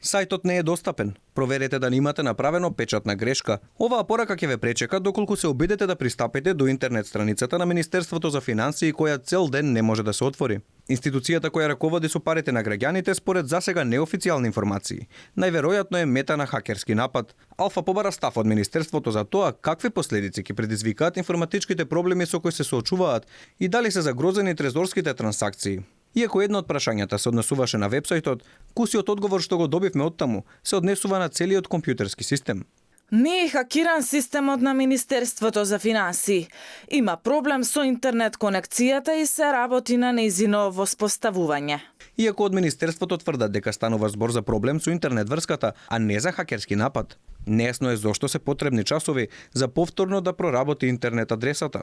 Сајтот не е достапен. Проверете да не имате направено печатна грешка. Оваа порака ќе ве пречека доколку се обидете да пристапите до интернет страницата на Министерството за финансии која цел ден не може да се отвори. Институцијата која раководи со парите на граѓаните според засега неофицијални информации, најверојатно е мета на хакерски напад. Алфа побара став од Министерството за тоа какви последици ќе предизвикаат информатичките проблеми со кои се соочуваат и дали се загрозени трезорските трансакции. Иако едно од прашањата се однесуваше на вебсајтот, кусиот одговор што го добивме оттаму се однесува на целиот компјутерски систем. Не е хакиран системот на Министерството за финансии. Има проблем со интернет конекцијата и се работи на нејзино воспоставување. Иако од Министерството тврдат дека станува збор за проблем со интернет врската, а не за хакерски напад, нејасно е зошто се потребни часови за повторно да проработи интернет адресата.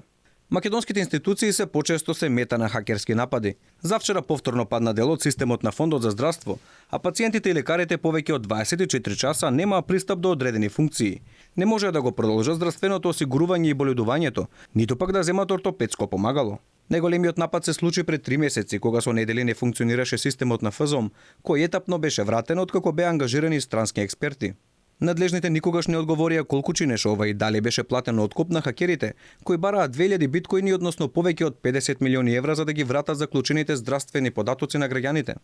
Македонските институции се почесто се мета на хакерски напади. Завчера повторно падна дел од системот на Фондот за здравство, а пациентите и лекарите повеќе од 24 часа немаа пристап до одредени функции. Не може да го продолжат здравственото осигурување и боледувањето, ниту пак да земат ортопедско помагало. Најголемиот напад се случи пред 3 месеци, кога со недели не функционираше системот на ФЗОМ, кој етапно беше вратен откако беа ангажирани странски експерти. Надлежните никогаш не одговорија колку чинеше ова и дали беше платен откуп на хакерите, кои бараат 2000 биткоини, односно повеќе од 50 милиони евра за да ги вратат заклучените здравствени податоци на граѓаните.